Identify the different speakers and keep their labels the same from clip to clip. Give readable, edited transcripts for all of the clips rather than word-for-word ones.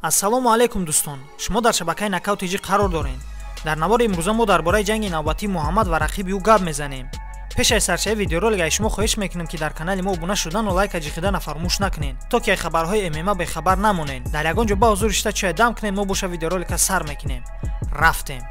Speaker 1: Ассалому алайкум, дӯстон! Шумо дар шабакаи Нокаут ТЖ қарор доред. Дар навори имрӯза мо дар бораи ҷанги навбатии Муҳаммад ва рақиби ӯ гап мезанем. Пеш аз саршавии видеоролик аз шумо хоҳиш мекунем, ки дар канали мо обуна шудану лайка ҷиқидана фаромӯш накунед, то ки аз хабарҳои ММА бехабар намонед. Дар ягон ҷо ба ҳузур шита чой дам кунед, мо боша видеоролика сар мекунем. Рафтем.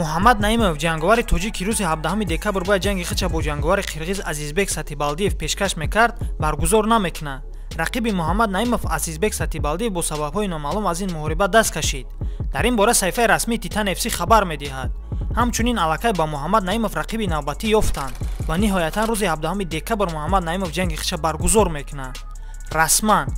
Speaker 1: Муҳаммад Наимов, ҷанговари тоҷик, ки рӯзи 17 декабр бояд ҷанги худша бо ҷанговари қирғиз Азизбек Сатибалдиев пешкаш мекард, баргузор намекунад. Рақиби Муҳаммад Наимов Азизбек Сатибалдиев бо сабабҳои номаълум аз ин муҳориба даст кашид. Дар ин бора саҳифаи расмии Титан ФС хабар медиҳад. Ҳамчунин аллакай ба Муҳаммад Наимов рақиби навбатӣ ёфтанд ва ниҳоятан рӯзи 17 декабр Муҳаммад Наимов ҷанги худша баргузор мекунад. Расман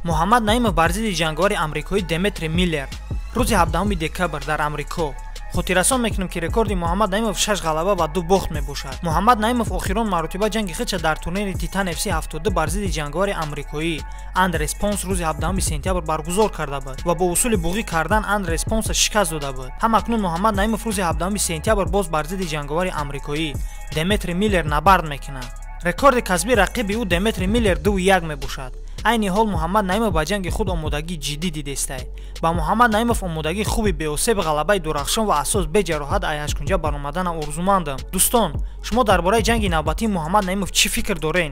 Speaker 1: Муҳаммад Наимов бар зидди ҷанговари амрикоӣ Деметри Миллер рӯзи 17 декабр дар Амрико. Хотиррасон мекунем, ки рекорди Муҳаммад Наимов 6 ғалаба ва 2 бохт мебошад. Муҳаммад Наимов охирон маротиба ҷанги худша дар турнири Титан ФС 72 бар зидди ҷанговари амрикоӣ Андрес Понс рӯзи 17 сентябр баргузор карда буд ва бо усули буғӣ кардан Андрес Понса шикаст дода буд. Ҳамакнун Муҳаммад Наимов рӯзи 17 сентябр боз бар зидди ҷанговари амрикоӣ Деметри Миллер набард мекунад. Рекорди касбии рақиби ӯ Деметри Миллер 2-1 мебошад. Айни ҳол Муҳаммад Наимов ба ҷанги худ омодагии ҷиддӣ дидестай. Ба Муҳаммад Наимов омодагии хуби беосеб, ғалабаи дурахшон ва асос беҷароҳат ай ҳашткунҷа баромадана орзумандам. Дӯстон, шумо дар бораи ҷанги навбатии Муҳаммад Наимов чӣ фикр доред?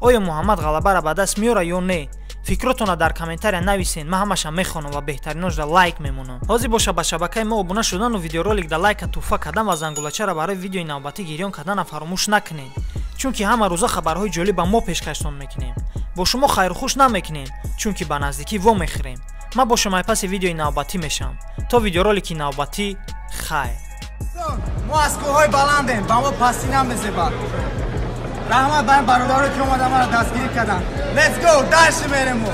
Speaker 1: Оё Муҳаммад ғалабаро ба даст меорад ё не? Фикротонро дар комментария нависен, ман ҳамаша мехонам ва беҳтариношро лайк мемонам. Ҳозир боша ба шабакаи мо обуна шудану видеоролик да лайка туҳфа кардан ва зангулачаро барои видеои навбатӣ гирён кардана фаромӯш накунед, чунки ҳама рӯза хабарҳои ҷолиб ба мо пешкаштон мекунем. Бо шумо хайрухуш намекунем, чунки ба наздикӣ вомехӯрем. Ман бо шумо паси видеои навбатӣ мешавам. То видеоролики навбатӣ, хайр.
Speaker 2: Мо аз кӯҳҳои баландем, ба мо пастӣ намезебад. Раҳмат ба ин бародаро, ки омада маро дастгирӣ карданд. Let's go, дальше мерем мо.